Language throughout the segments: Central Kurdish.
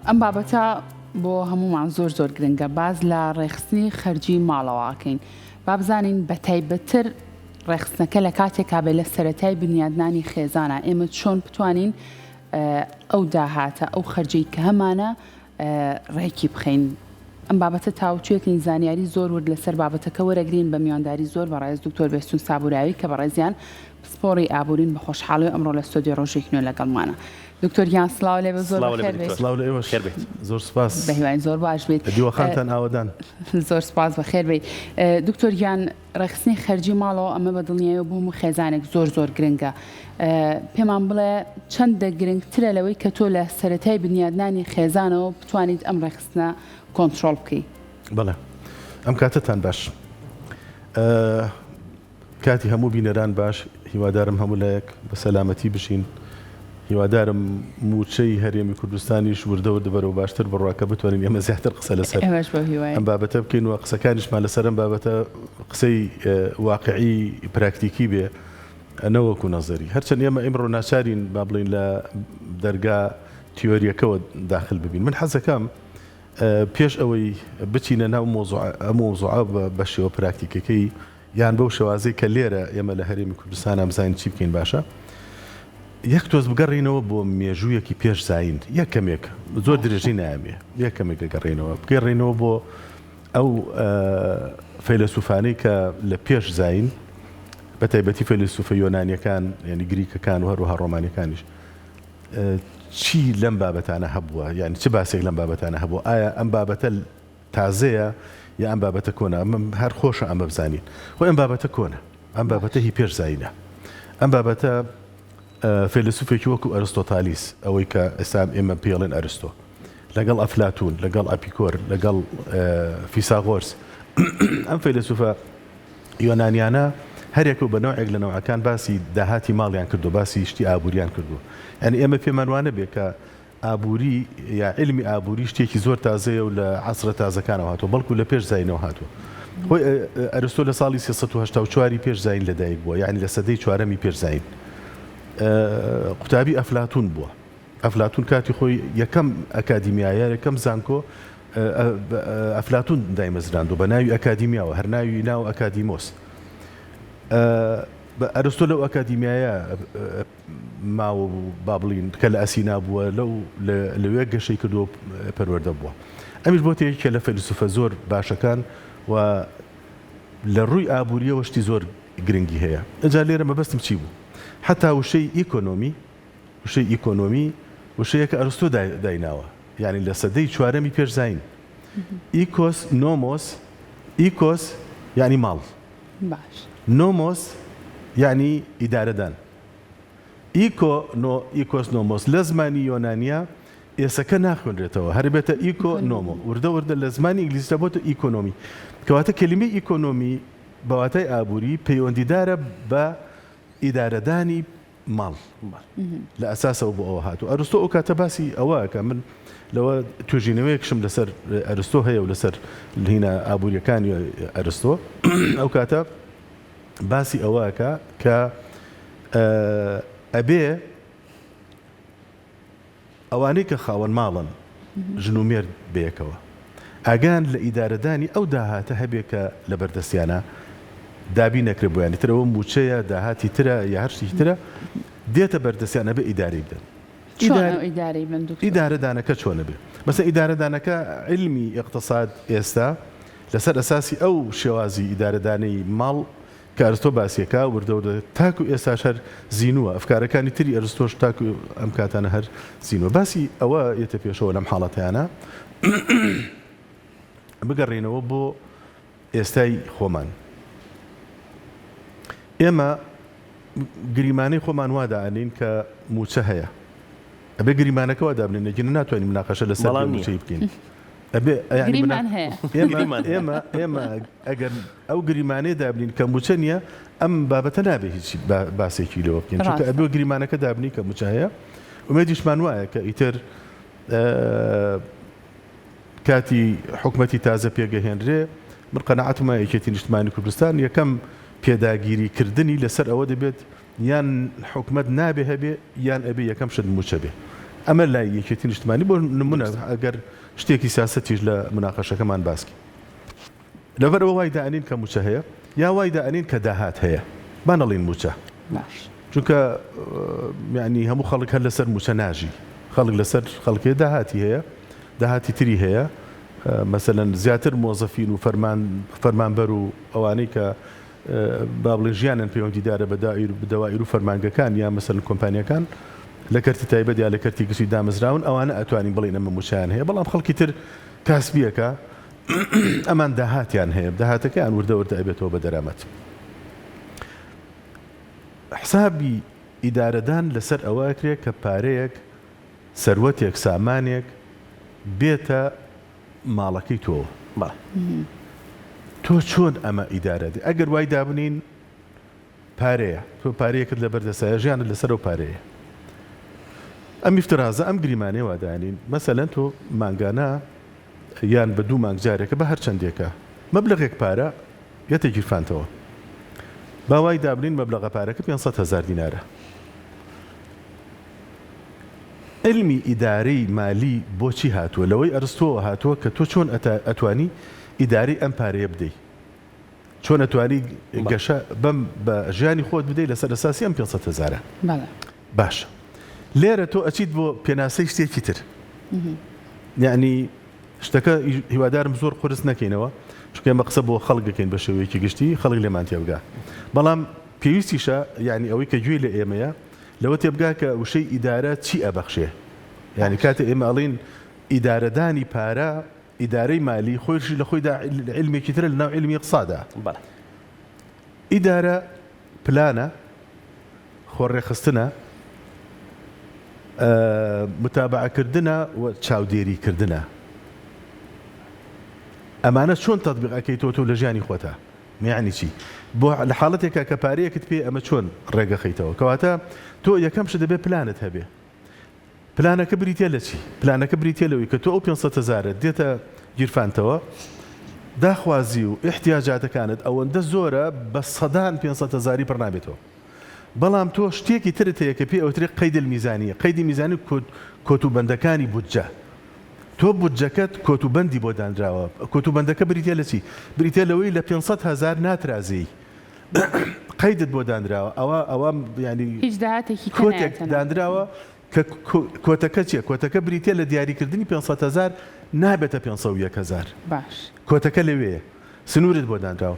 ئەم بابەتە بۆ هەموومان زۆر زۆر گرنگە باس لە ڕێکخستنی خەرجی ماڵەوە ئەکەین با بزانین بە تایبەتتر ڕێکخستنەکە لە کاتێکا بێ لە سەرەتای بنیادنانی خێزانە ئێمە چۆن بتوانین ئەو داهاتە ئەو خەرجەی کە هەمانە ڕێکی بخەین ئەم بابەتە تاوتوێکەین زانیاری زۆر ورد لەسەر بابەتەکە وەرەگرین بە میوانداری زۆر بەڕێز دکتۆر بێستون سابوراوی کە بەڕێزیان پسپۆڕی ئابوورین بە خۆشحاڵی ئەمڕۆ لە ستۆدیۆ ڕۆژێک نوێ لەگەڵمانە. دکتۆر گیان سڵاو لێ بێ زۆر بەخێر بێیت. سڵاو لە ئێوەش زۆر سوپاس. بەهیواین زۆر باش بیت. دیوەخانتان ئاوەدان. زۆر سوپاس بەخێر بێیت. دکتۆر گیان ڕێکخستنی خەرجی ماڵەوە ئەمە بە دڵنیایەوە بۆ هەموو خێزانێک زۆر زۆر گرنگە. پێمان بڵێ چەندە گرنگترە لەوەی کە تۆ لە سەرەتای بنیادنانی خێزانەوە بتوانیت ئەم ڕێکخستنە کۆنترۆڵ بکەی؟ بەڵێ ئەم کاتەتان باش. کاتی هەموو بینەران باش هیوادارم هەموو لایەک بە سەلامەتی بژین هیوادارم مووچەی هەرێمی کوردستانیش وردە وردە بەرەو باشتر بڕوا کە بتوانین ئێمە زیاتر قسە لەسەر ئێمەش بەو هیوایەین. ئەم بابەتە بکەین و قسەکانیشمان لەسەر ئەم بابەتە قسەی واقعی پراکتیکی بێ نەوەکو نەزەری هەرچەند ئێمە ئیمڕۆ ناچارین با بڵێین لە دەرگا تیۆریەکەوە داخل ببین من حەزەکەم پێش ئەوەی بچینە ناو مەوزوع ئەم مەوزوعە بە شێوە پراکتیکەکەی یان بەو شێوازەی کە لێرە ئێمە لە هەرێمی کوردستانا بزانین چی بکەین باشە یەک تۆز بگەڕێینەوە بۆ مێژوویەکی پێش زایین یەک کەمێک زۆر درێژی نایەمێ یەک کەمێک گەڕێینەوە بگەڕێینەوە بۆ ئەو فەیلەسوفانەی کە لە پێش زایین بە تایبەتی فەیلەسوفە یۆنانیەکان یعنی گریکەکان و هەروەها ڕۆمانیەکانیش چی لەم بابەتانە هەبووە یعنی چ باسێک لەم بابەتانە هەبوو ئایا ئەم بابەتە تازەیە یا ئەم بابەتە کۆنە؟ ئەمە هەر خۆشە ئەمە بزانین. خۆی ئەم بابەتە کۆنە. ئەم بابەتە هی پێش زایینە. ئەم بابەتە فەیلەسوفێکی وەکو ئەرستۆتالیس، ئەوەی کە ئێستا ئێمە پێی ئەڵێن ئەرستۆ، لەگەڵ ئەفلاتوون، لەگەڵ ئەپیکۆر، لەگەڵ فیساغۆرس، ئەم فەیلەسوفە یۆنانیانە هەریەکە و بە نەوعێک لە نەوعەکان باسی داهاتی ماڵیان کردووە، باسی شتی ئابووریان کردووە. یانی ئێمە پێمان وا نەبێ کە ئابووری یا عیلمی ئابووری شتێکی زۆر تازەیە و لە عەسرە تازەکانەوە هاتووە، بەڵکو لە پێش زایینەوە هاتووە. خۆی ئەرستۆ لە ساڵی 384 ی پێش زایین لەدایک بووە، یانی لە سەدەی چوارەمی پێش زایین. قوتابی ئەفلاتوون بووە. ئەفلاتوون کاتی خۆی یەکەم ئەکادیمیا یا یەکەم زانکۆ ئەفلاتوون دایمەزراندووە بە ناوی ئەکادیمیاوە، هەر ناوی ناوە ئەکادیمۆس. ئەرستۆ لەو ئەکادیمیایە ماوە و با بڵین کە لە ئەسینا بووە لەو لەوێ گەشەی کردووە و پەروەردە بووە. ئەمیش بۆتە یەکێ لە فەیلسوفە زۆر باشەکان و لە ڕووی ئابوورییەوە شتی زۆر گرنگی هەیە. ئینجا لێرە مەبەستم چی بوو؟ حەتا وشەی ئیکۆنۆمی، وشەی ئیکۆنۆمی وشەیەکە ئەرستۆ دایناوە، یانی لە سەدەی چوارەمی پێش زایین. ئیکۆس نۆمۆس، ئیکۆس یانی ماڵ. باش. نۆمۆس یانی ئیدارەدان. ئیکۆ نۆ ئیکۆس نۆمۆس لە زمانی یۆنانیا ئێسەکە ناخوێنرێتەوە هەر بێتە ئیکۆ نۆمۆ وردە وردە لە زمانی ئینگلیزیدا بۆتە ئیکۆنۆمی کەواتە کەلیمەی ئیکۆنۆمی بە واتای ئابووری پەیوەندیدارە بە ئیدارەدانی ماڵ لە ئەساسەوە بۆ ئەوە هاتوو ئەرستۆ ئەو کاتە باسی ئەوە کە من لەوە توێژینەوەیەکشم لەسەر ئەرستۆ هەیە و لەسەر هینە ئابووریەکانی ئەرستۆ ئەو کاتە باسی ئەوە ئەکا کە ئەبێ ئەوانەی کە خاوەن ماڵن ژن و مێرد بەیەکەوە ئاگایان لە ئیدارەدانی ئەو داهاتە هەبێ کە لە بەردەستیانە دابین نەکرێ بۆیان ئیتر ئەوە مووچەیە داهاتی ترە یا هەر شتێکی ترە دێتە بەردەستیان ئەبێ ئیدارەی بدەن. چۆن ئەو ئیدارەی بن دکتۆر؟ ئیدارەدانەکە چۆنە بێ؟ مەسەلەن ئیدارەدانەکە عیلمی ئیقتساد ئێستا لەسەر ئەساسی ئەو شێوازی ئیدارەدانەی ماڵ کە ئەرستۆ باسیەکا وردە وردە تاکو ئێستاش هەر زینووە، ئەفکارەکانی تری ئەرستۆش تاکو ئەم کاتانە هەر زینووە. باسی ئەوە یەتە پێشەوە لەم حاڵەتەیانە بگەڕێینەوە بۆ ئێستای خۆمان. ئێمە گریمانەی خۆمان وا دائەنێین کە مووچە هەیە. ئەبێ گریمانەکە وا دابنێین ئەگینا ناتوانین مناقەشە لەسەر بەڵام نییە. مووچەی بکەین. ئەبێ یانی گریمان هەیە. ئێمە گریمان هەیە. ئێمە ئێمە ئەگەر ئەو گریمانەیە دابنین کە مووچە نییە ئەم بابەتە نابێ هیچ باسێکی لەوە بکەین. چونکە ڕاستە. ئەبێ گریمانەکە دابنین کە مووچە هەیە. ئومێدیشمان وایە کە ئیتر کاتی حکومەتی تازە پێگەهێنرێ، من قەناعەتم وایە یەکێتی نیشتمانی کوردستان یەکەم پێداگیری کردنی لەسەر ئەوە دەبێت یان حکومەت نابێ هەبێ یان ئەبێ یەکەم شت مووچە بێ. ئەمە لای یەکێتی نیشتمانی بۆ نمونە ئەگەر شتێکی سیاسەتیش لە مناقەشەکەمان باسکەین. لەبەر ئەوە وای دائەنین کە موچە هەیە یا وای دائەنین کە داهات هەیە با نەڵێین موچە باش. چونکە یانی هەموو خەڵک هەر لەسەر موچە ناژی خەڵک لەسەر خەڵکێ داهاتی هەیە داهاتی تری هەیە مەسەلەن زیاتر مۆزەفین و فەرمان فەرمانبەر و ئەوانەی کە با بڵێن ژیانیان پەیوەندیدارە بە دائیر دەوائیر و فەرمانگەکان یا مەسەلەن کۆمپانیاکان لە کەرتی تایبەت یا لە کەرتی گشتی دامەزراون ئەوانە ئەتوانین بڵێین ئەمە موچەیان هەیە بەڵام خەڵکی تر کاسبیەکە ئەمان داهاتیان هەیە داهاتەکەیان وردە وردە ئەبێتەوە بە دەرامەت. حسابی ئیدارەدان لەسەر ئەوە ئەکرێ کە پارەیەک، سەروەتێک، سامانێک بێتە ماڵەکەی تۆوە. بەڵێ. تۆ چۆن ئەمە ئیدارە دەی؟ ئەگەر وای دابنێین پارەیە، تۆ پارەیەکت لەبەر دەستایە، ژیانت لەسەر ئەو پارەیە. ئەم ئیفترازە، ئەم گریمانەیە وا دانێین، مەسەلەن تۆ مانگانە یان بە دوو مانگ جارێکە بە هەر چەندێکە مەبلەغێک پارە یەتە گیرفانتەوە. با وای دابنێین مەبلەغە پارەکە 500 هەزار دینارە. عیلمی ئیدارەی مالی بۆچی هاتووە؟ لەوەی ئەرستۆوە هاتووە کە تۆ چۆن ئەتوانی ئیدارەی ئەم پارەیە بدەی؟ چۆن ئەتوانی گەشە بەم بە ژیانی خۆت بدەی لەسەر ئەساسی ئەم 500 هەزارە؟ باشە لێرە تۆ ئەچیت بۆ پێناسەی شتێکی تر یعنی شتەکە هیوادارم زۆر قورس نەکەینەوە چونکە ئێمە قسە بۆ خەڵک دەکەین بە شێوەیەکی گشتی خەڵک لێمان تێبگا بەڵام پێویستیشە یعنی ئەوەی کە گوێی لە ئێمەیە لەوە تێبگا کە وشەی ئیدارە چی ئەبەخشێ یعنی کاتێ ئێمە ئەڵین ئیدارەدانی پارە ئیدارەی مالی خۆیشی لە خۆیدا عیلمێکی ترە لەناو عیلمی اقتصادا بەڵێ. ئیدارە پلانە، خۆڕێکخستنە، متابەعەکردنە و چاودێریکردنە. ئەمانە چۆن تەتبیق ئەکەیتەوە تۆ لە ژیانی خۆتا؟ یەعنی چی؟ بۆ لە حاڵەتێکا کە پارەیەکت پێیە ئەمە چۆن ڕێگەخەیتەوە؟ کەواتە تۆ یەکەم شت دەبێ پلانت هەبێ. پلانەکە بریتیە لە چی؟ پلانەکە بریتیە لەوەی کە تۆ ئەو 500 هەزارەت دێتە گیرفانتەوە، داخوازی و ئیحتیاجاتەکانت ئەوەندە زۆرە بە سەدان 500 هەزاری پڕ نابێتەوە. بەڵام تۆ شتێکی ترت هەیە کە پێی ئەوترێ قەید المیزانیە، قەیدی میزانی کۆت و بەندەکانی بودجە. تۆ بودجەکەت کۆت و بەندی بۆ دانراوە، کۆت و بەندەکە بریتیە لە چی؟ بریتیە لەوەی لە 500 هەزار ناترازێی. قەیدت بۆ دانراوە ئەوە ئەوە یانی هیچ داهاتێکی کە کۆتێک نایەتە ناو. دانراوە کە کۆتەکە چیە کۆتەکە بریتیە لە دیاریکردنی 500 هەزار نابێتە 501 هەزار باش. کۆتەکە لەوێیە سنوورت بۆ دانراوە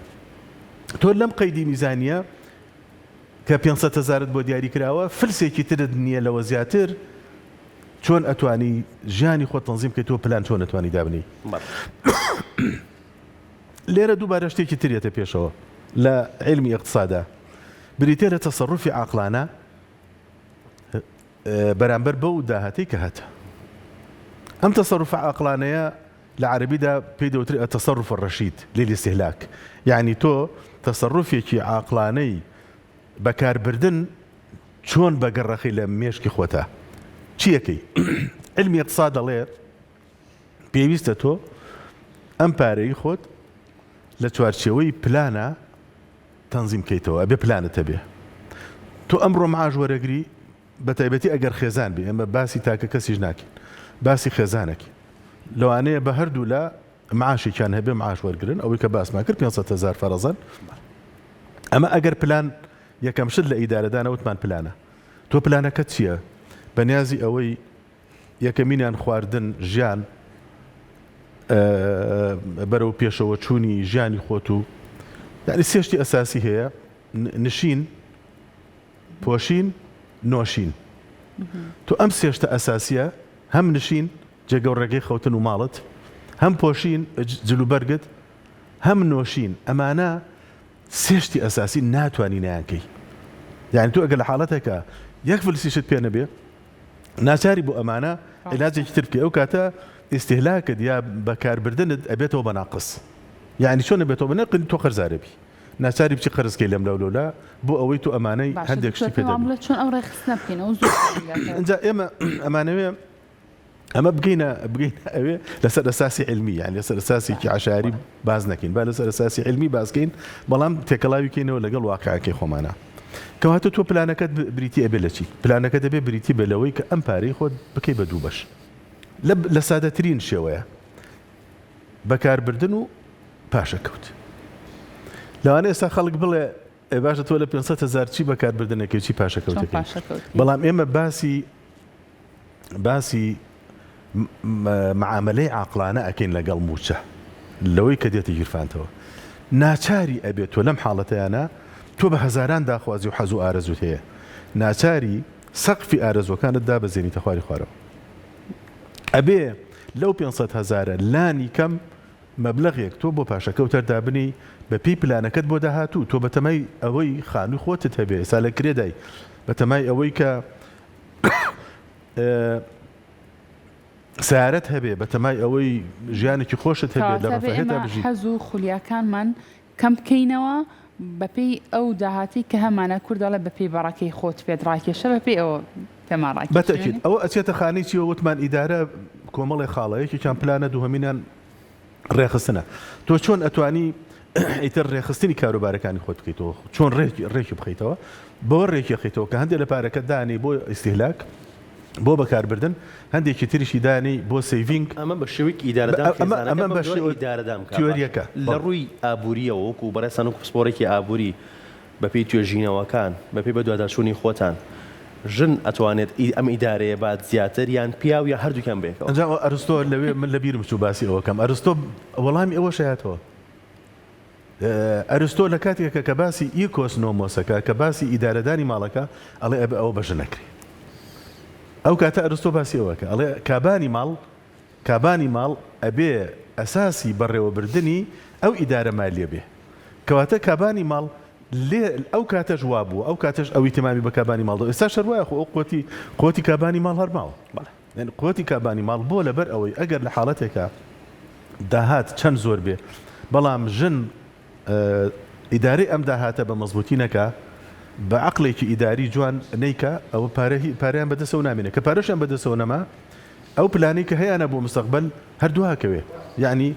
تۆ لەم قەیدی میزانیە کە 500 هەزارت بۆ دیاری کراوە فلسێکی ترت نییە لەوە زیاتر چۆن ئەتوانی ژیانی خۆت تەنزیم بکەیت تۆ پلان چۆن ئەتوانی دابنێی بەڵێ. لێرە دووبارە شتێکی تر یەتە پێشەوە لە عیلمی ئیقتسادا بریتیە لە تەسەروفی عاقڵانە بەرامبەر بەو داهاتەی کە هەتە. ئەم تەسەروفە عاقڵانەیە لە عەرەبیدا پێی دەوترێت التصرف الرشید للاستهلاک یعنی تۆ تەسەروفێکی عاقڵانەی بەکاربردن چۆن بەگەڕەخی لە مێشکی خۆتا چیەکەی علمی اقتصاد دەڵێ پێویستە تۆ ئەم پارەی خۆت لە چوارچێوەی پلانە تەنزیم کەیتەوە ئەبێ پلانت هەبێ تۆ ئەمڕۆ معاش وەرەگری بە تایبەتی ئەگەر خێزان بێ ئێمە باسی تاکە کەسیش ناکەین باسی خێزانەکەین لەوانەیە بە هەردوو لا معاشێکیان هەبێ معاش وەرگن ئەوەی کە باسمان کرد 500 هزار فەرەزەن ئەمە ئەگەر پلان یەکەم شت لە ئیدارەدانە وتمان پلانە تۆ پلانەکە چییە؟ بەنیازی ئەوەی یەکەمینیان خواردن، ژیان، بەرەو پێشەوە چوونی ژیانی خۆت و یعنی سێ شتی ئەساسی هەیە نشین، پۆشین، نۆشین. تۆ ئەم سێ شتە ئەساسیە هەم نشین جێگە و ڕێگەی خەوتن و ماڵت، هەم پۆشین جلوبەرگت، هەم نۆشین ئەمانە سێ شتی ئەساسی ناتوانی نەیانکەی یعنی تۆ ئەگەر لە حاڵەتێکا یەک فلسیشت پێ نەبێ ناچاری بۆ ئەمانە عیلاجێکی تر بکەی ئەو کاتە ئیستیهلاکت یا بەکاربردنت ئەبێتەوە بە ناقس یعنی چۆن ئەبێتەوە بە ناقس تۆ قەرزارەبی ناچاری بچی قەرز کەی لەم لەو لەولا بۆ ئەوەی تۆ ئەمانەی باشە هەندێک دکتۆر شتی پێ پێم دەبی بڵێ چۆن ئەو ڕێکخستنە بکەین ئەو زۆر گرنگە کە ئینجا ئێمە ئەمانەوێ ئەمە بگەینە بگەینە ئەوێ لەسەر ئەساسی عیلمی یعنی لەسەر ئەساسێکی عەشایەری باس نەکەین با لەسەر ئەساسی عیلمی باس کەین بەڵام تێکەڵاوی کەینەوە لەگەڵ واقعەکەی خۆمانە. کەواتە تۆ پلانەکەت بریتی ئەبێ لە چی؟ پلانەکە دەبێ بریتی بێ لەوەی کە ئەم پارەی خۆت بکەی بە دوو بەش لە لە سادەترین شێوەیە بەکاربردن و پاشەکەوت. لەوانەیە ئێستا خەڵک بڵێ ئێ باشە تۆ لە 500 هەزار چی بەکاربردنەکەی چی پاشەکەوتەکەی؟ بەڵام ئێمە باسی باسی معامەلەی عاقڵانە ئەکەین لەگەڵ مووچە لەوەی کە دێتە گیرفانتەوە ناچاری ئەبێت تۆ لەم حاڵەتەیانە تۆ بە هەزاران داخوازی و حەز و ئارەزوت هەیە ناچاری سەقفی ئارەزوەکانت دابەزێنیتە خواری خوارەوە ئەبێ لەو 500 هەزارە لانی کەم مەبلەغێک تۆ بۆ پاشەکەوتەر دابنێی بە پێی پلانەکەت بۆ داهاتوو تۆ بەتەمای ئەوەی خانووی خۆتت هەبێ ئێستا لە کرێدای بەتەمای ئەوەی کە سەیارەت هەبێ بەتەمای ئەوەی ژیانێکی خۆشت هەبێ لە کەواتە بێ ڕەفاهیەتا ئێمە بژی. حەز و خولیاکانمان کەم بکەینەوە بەپێی ئەو داهاتەی کە هەمانە کورد دەڵێ بەپێی بەڕەکەی خۆت پێت ڕاکێشە بەپێی ئەوە پێمان ڕاکێشی بەتەئکید وەنیە؟ ئەوە ئەچێتە خانەی چیەوە وتمان ئیدارە کۆمەڵێ خاڵە یەکێکیان پلانە دووهەمینیان ڕێکخستنە تۆ چۆن ئەتوانی ئیتر ڕێکخستنی کاروبارەکانی خۆت بکەیتەوە چۆن ڕێکی ڕێکی بخەیتەوە بەوە ڕێکی خەیتەوە کە هەندێک لە پارەکە دانی بۆ ئیستیهلاک بۆ بەکاربردن هەندێکی تریشی دانی بۆ saving ئەمە بە شێوەیەکی ئیدارەدان ئەمە خێزانەکە ئەمە بەم بە جۆرە شێوە ئیدارەدان بکا باشە تیۆریەکە لە بەڵێ. ڕووی ئابوورییەوە وەکوو بەڕێزتان وەکوو پسپۆڕێکی ئابووری بەپێی توێژینەوەکان، بەپێی بەدواداچوونی خۆتان، ژن ئەتوانێت ئەم ئیدارەیە بات زیاتر یان پیاو یا هەردووکیان بەیەکەوە؟ ئەنجا ئەرستۆ لەوێ من لەبیرم چوو باسی ئەوە کەم ئەرستۆ وەڵامی ئەوەش هاتەوە ئەرستۆ لە کاتێکە کە باسی ئیکۆس نۆمۆسەکە کە باسی ئیدارەدانی ماڵەکە ئەڵێ ئەبێ ئەوە بە ژن نەکرێ ئەو کاتە ئەرستۆ باسی ئەوەکە ئەڵێ کابانی ماڵ کابانی ماڵ ئەبێ ئەساسی بەڕێوەبردنی ئەو ئیدارە مالیە بێ. کەواتە کابانی ماڵ لێ ئەو کاتەش وابووە ئەو کاتەش ئەو ئیتیمامی بە کابانی ماڵ دەوە ئێستاش هەر وایە خۆ ئەو قوتی قوتی کابانی ماڵ هەر ماوە. بەڵێ. یانی قوتی کابانی ماڵ بۆ لەبەر ئەوەی ئەگەر لە حاڵەتێکا داهات چەند زۆر بێ بەڵام ژن ئیدارەی ئەم داهاتە بە مەزبوتی نەکا بە عەقڵێکی ئیداری جوان نەیکا ئەوە پارە پارەیان بەدەسەوە نامێنێ کە پارەشیان بەدەسەوە نەما ئەو پلانەی کە هەیانە بۆ مستەقبەل هەر دواکەوێ یەعنی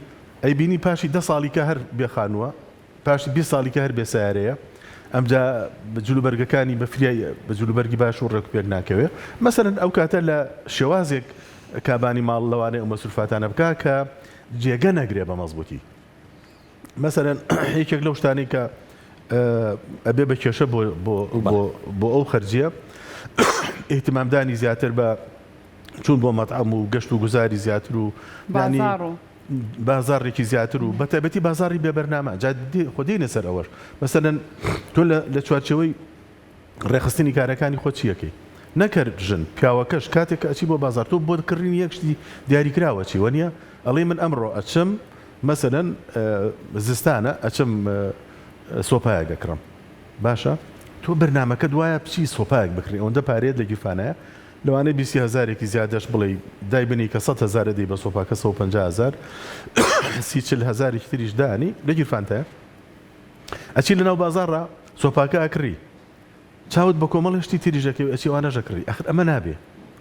ئەیبینی پاشی دە ساڵی کە هەر بێ خانووە پاشی 20 ساڵی کە هەر بێ سەیارەیە ئەمجا بە جلوبەرگەکانی بە فریای بە جلوبەرگی باش و ڕێک و پێک ناکەوێ مەسەلەن ئەو کاتە لە شێوازێک کابانی ماڵ لەوانەیە ئەو مەسروفاتانە بکا کە جێگە نەگرێ بە مەزبوتی مەسەلەن یەکێک لەو شتانەی کە ئەبێ بە کێشە بۆ بۆ بۆ بۆ ئەو خەرجیە ئیهتمامدانی زیاتر بە چوون بۆ مەتعەم و گەشت و گوزاری زیاتر و یانی بازاڕ و. بازاڕێکی زیاتر و بەتایبەتی بازاڕی بێ بەرنامە جا خۆ دێینە سەر ئەوەش مەسەلەن تۆ لە لە چوارچێوەی ڕێکخستنی کارەکانی خۆت چی ئەکەی نەک هەر ژن پیاوەکەش کاتێک کە ئەچی بۆ بازاڕ تۆ بۆ کڕینی یەک شتی دیاریکراو ئەچی وەنیە ئەڵێی من ئەمڕۆ ئەچم مەسەلەن زستانە ئەچم سۆپایەک ئەکڕم باشە تۆ بەرنامەکەت وایە بچی سۆپایەک بکڕی ئەوەندە پارەیەت لە گیرفانایە لەوانەیە بیستی هەزارێکی زیادەش بڵێی دایبنێی کە 100 هەزار ئەدەی بە سۆپاکە 150 هەزار سی چل هەزارێکی تریش دانی لە گیرفانتایە ئەچی لەناو بازاڕا سۆپاکە ئەکڕی چاوت بە کۆمەڵێ شتی تریش ئەکەوێ ئەچی ئەوانەش ئەکڕی ئەخر ئەمە نابێ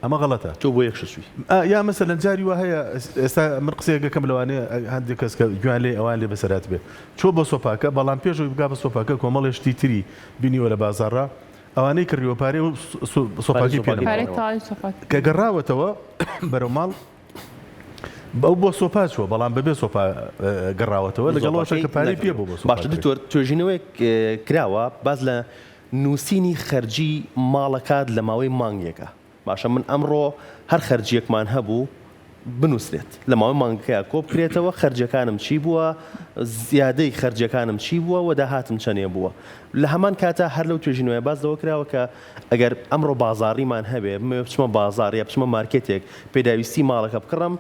ئەمە غەڵەتە. تۆ بۆ یەک شت چووی. ئا یا مەسەلەن جاری وا هەیە ئێستا من قسەیەک ئەکەم لەوانەیە هەندێک کەس کە گوێیان لێ ئەوان لێ بەسەر هاتبێ چووە بۆ سۆپاکە بەڵام پێش ئەوەی بگا بە سۆپاکە کۆمەڵێ شتی تری بینیوە لە بازاڕا ئەوانەی کڕیوە پارەی ئەو پارەی سۆپاکەی پێ سۆپاکەی نەماوە پارەی نەماوە. تەواوی سۆپاکەی. کە گەڕاوەتەوە بەرەو ماڵ ئەو بۆ سۆپا چووە، بەڵام بەبێ سۆپا گەڕاوەتەوە، لەگەڵ ئەوەشا سۆپاکەی کە پارەی پێ نەکڕیوە. بوو بۆ باشە سۆپاکەی. دکتۆر توێژینەوەیەک کراوە باس لە نووسینی خەرجی ماڵەکات لە ماوەی مانگێکا باشە من ئەمڕۆ هەر خەرجیەکمان هەبوو بنووسرێت لە ماوەی مانگەکەیا کۆبکرێتەوە خەرجیەکانم چی بووە زیادەی خەرجیەکانم چی بووە و داهاتم چەنێ بووە لە هەمان کاتا هەر لەو توێژینەوەیە باس لەوە کراوە کە ئەگەر ئەمڕۆ بازاڕیمان هەبێ بمەوێ بچمە بازاڕ یا بچمە مارکێتێک پێداویستی ماڵەکە بکڕم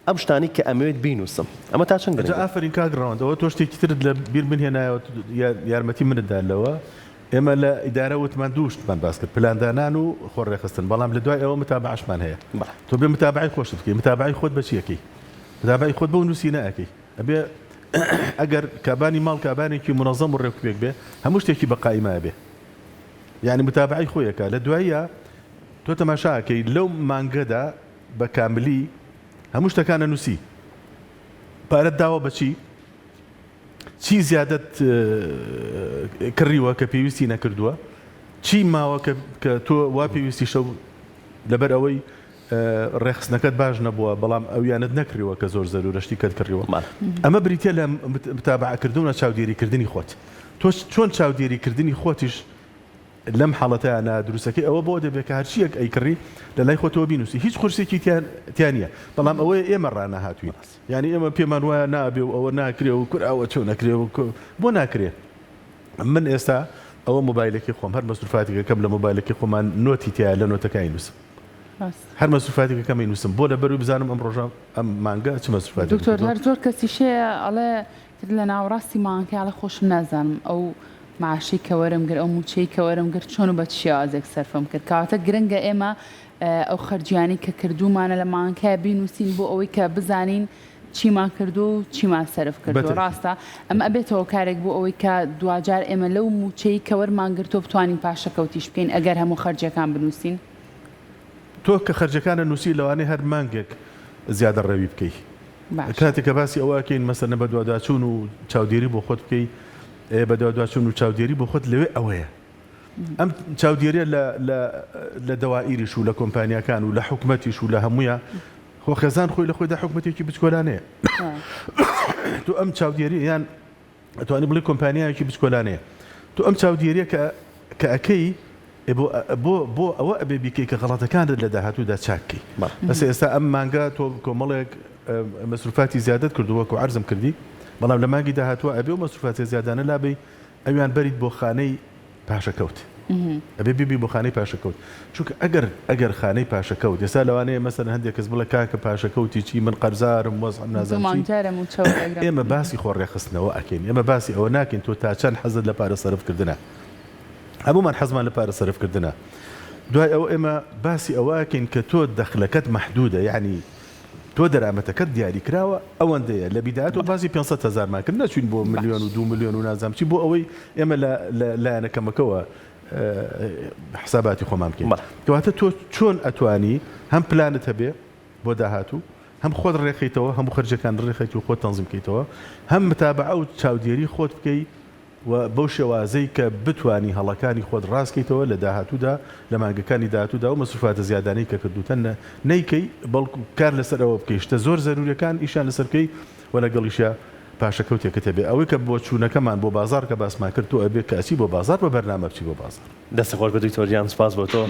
ئەم شتانەی کە ئەمەوێت بینووسم ئەمە تا چەند جا گرنگە؟ ئافەرین کاک ڕەوەند ئەوە تۆ شتێکی ترت لە بیر من هێنایەوە یارمەتی منت دا لەوە ئێمە لە ئیدارە وتمان دوو شتمان باس کرد پلاندانان و خۆ ڕێکخستن بەڵام لە دوای ئەوە متابەعەشمان هەیە بەڵێ. تۆ بێ متابەعەی خۆشت بکەی متابەعەی خۆت بە چی ئەکەی متابەعەی خۆت بەو نووسینە ئەکەی ئەبێ ئەگەر کابانی ماڵ کابانێکی مونەزەم و ڕێکوپێک بێ هەموو شتێکی بە قائیمە ئەبێ یانی متابەعەی خۆی ئەکا لە دواییا تۆ تەماشا ئەکەی لەو مانگەدا بە کاملی هەموو شتەکان ئەنووسی پارەت داوە بە چی چی زیادەت کڕیوە کە پێویستی نەکردووە. چی ماوە کە کە تۆ وا پێویستیشە و لەبەر ئەوەی ڕێکخستنەکەت باش نەبووە بەڵام ئەویانت نەکڕیوە کە زۆر زەرورە شتی کەت کڕیوە ئەمە بریتە لە متابعەکردن و چاودێریکردنی خۆت تۆ چۆن چاودێریکردنی خۆتیش لەم حاڵەتەیا نادروستەکەی ئەوە بۆ دەبێت کە هەرچیەک ئەیکڕی لە لای خۆتەوە بینوسی هیچ قورسێکی تیا نیە بەڵام ئەوەیە ئێمە ڕانەهاتوین یانی ئێمە پێمان وایە نابێ و ئەوە ناکرێ و کورە ئەوە چۆن ئەکرێ و بۆ ناکرێ من ئێستا ئەوە مۆبایلەکەی خۆم هەر مەسروفاتێکەکەم لە مۆبایلەکەی خۆمان نۆتی تایە لە نۆتەکانی نووسم هەر مەسروفاتێکەکەم نووسم بۆ لەبەروی بزانم ئەم ڕۆژە ئەم مانگە چ مەسروفاتێکم دکتۆر هەر زۆر کەسیش هەیە ئەڵێ تر لە ناوەڕاستی مانگەکەی ئەڵێ خۆشم نازانم ئەو معاشەی کە وەرم گرت ئەو مووچەی کە وەرم گرت چۆن و بە چ شێوازێک سەرفم کرد کەواتە گرنگە ئێمە ئەو خەرجیانەی کە کردوومانە لە مانگەکەیا بینووسین بۆ ئەوەی کە بزانین چیمان کردووە و چیمان سەرف کردووە ڕاستە ئەمە ئەبێتە هۆکارێک بۆ ئەوەی کە دواجار ئێمە لەو مووچەی کە وەرمان گرتووە بتوانین پاشەکەوتیش بکەین ئەگەر هەموو خەرجیەکان بنووسین. تۆ کە خەرجەکانە نووسی لەوانەیە هەر مانگێک زیادەڕەوی بکەی کاتێک کە باسی ئەوە ئەکەین مەسەلەن بەدواداچوون و چاودێری بۆ خۆت بکەی بەدواداچوون و چاودێری بۆ خۆت لەوێ ئەوەیە ئەم چاودێریە لە لە لە دەوائیریش و لە کۆمپانیاکان و لە حکومەتیش و لە هەموویە خۆ خێزان خۆی لە خۆیدا حکومەتێکی بچکۆلانەیە تۆ ئەم چاودێری یان ئەتوانی بڵێی کۆمپانیایەکی بچکۆلانەیە تۆ ئەم چاودێریە کە کە ئەکەی بۆ بۆ بۆ ئەوە ئەبێ بیکەی کە غەڵەتەکانت لە داهاتوودا چاک کەی بەس ئێستا ئەم مانگە تۆ کۆمەڵێک مەسروفاتی زیادت کردو وەکو عەرزم کردی بەڵام لە مانگی داهاتووە ئەبێ و مەسروفاتە زیادانە لابەی ئەویان بەریت بۆ خانەی پاشەکەوت ئەبێ بیبی بۆ خانەی پاشەکەوت چونکە ئەگەر ئەگەر خانەی پاشەکەوت ئێستا لەوانەیە مەسەلەن هەندێک کەس بڵێ کاکە پاشەکەوتی چی من قەرزارم وەزعم نازانم چی ئێمە باسی خۆ ڕێکخستنەوە ئەکەین ئێمە باسی ئەوە ناکەین تۆ تا چەند حەزت لە پارە سەرف کردنە هەموومان حەزمان لە پارە سەرف کردنە دوای ئەوە ئێمە باسی ئەوە ئەکەین کە تۆ دەخلەکەت مەحدودە یعنی تۆ دەرامەتەکەت دیاری کراوە ئەوەندەیە لە بیدایەتەوە باسی 500 هەزارمان کرد نەچوین بۆ ملیۆن و دو ملیۆن و نازانم چی بۆ ئەوەی ئێمە لە لە لایەنە کەمەکەوە حساباتی خۆمان بکەین کەواتە تۆ چۆن ئەتوانی هەم پلانت هەبێ بۆ داهاتوو هەم خۆت ڕێکخەیتەوە هەموو خەرجەکان ڕێکخەیت و خۆت تەنزیم بکەیتەوە هەم متابعە و چاودێری خۆت بکەی و بەو شێوازەی کە بتوانی هەڵەکانی خۆت ڕاست کەیتەوە لە داهاتوودا لە مانگەکانی داهاتوودا ئەو مەسروفاتە زیادانەی کە کردووتە نەیکەی بەڵکو کار لەسەر ئەوە بکەی شتە زۆر زەروریەکان ئیشیان لەسەر بکەی و لەگەڵیشیا پاشەکەوتێکت هەبێ ئەوەی کە بۆ چوونەکەمان بۆ بازاڕ کە باسمان کرد تۆ ئەبێ کە ئەچی بۆ بازاڕ بە بەرنامە بچی بۆ بازاڕ. دەستت خۆش بێت دکتۆر گیان سوپاس بۆ تۆ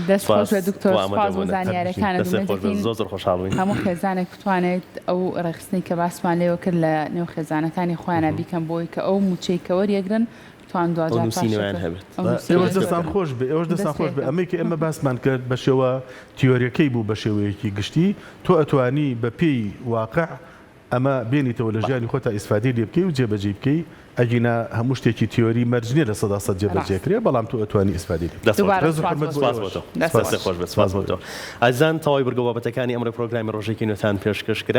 دەست خۆش سوپاس بێت دکتۆر بۆ سوپاس بۆ ئامادەبوونت زانیارەکانت دەستت ئومێد خۆش بێت دەکەین زۆر زۆر خۆشحاڵ بووین. هەموو خێزانێک بتوانێت ئەو ڕێکخستنەی کە باسمان لێوە کرد لە نێو خێزانەکانی خۆیانا بیکەن بۆ ئەوەی کە ئەو مووچەی کە وەریەگرن بتوان ئەو دواجار نووسینەوەیان پاشەکەوت هەبێت. ئەو ئێوەش نووسینەوەیان دەستان هەبێت. خۆش بێ ئێوەش دەستان دەست خۆش بێ پێکەم. ئەمەی کە ئێمە باسمان کرد بە شێوە تیۆریەکەی بوو بە شێوەیەکی گشتی تۆ ئەتوانی بە پێی واقع ئەمە بێنیتەوە لە ژیانی خۆتا ئیسفادەی لێ بکەی و جێبەجێی بکەی ئەگینا هەموو شتێکی تیۆری مەرج نیە 100% جێبەجێ ڕاست. کرێ بەڵام تۆ ئەتوانی ئیسفادەی لێ بکەی. دەست خۆش دووبارە ڕێز و سوپاس حورمەت بۆ بۆ سپاس تۆ. بۆ ئێوەش. تۆ دەست سپاس دەستت خۆش. خۆش بێت سپاس سپاس بۆ بۆ تۆ ئێوەش. ئازیزان تەواوی بڕگە و بابەتەکانی ئەمڕۆی پرۆگرامی ڕۆژێکی نوێتان پێشکەش کرا.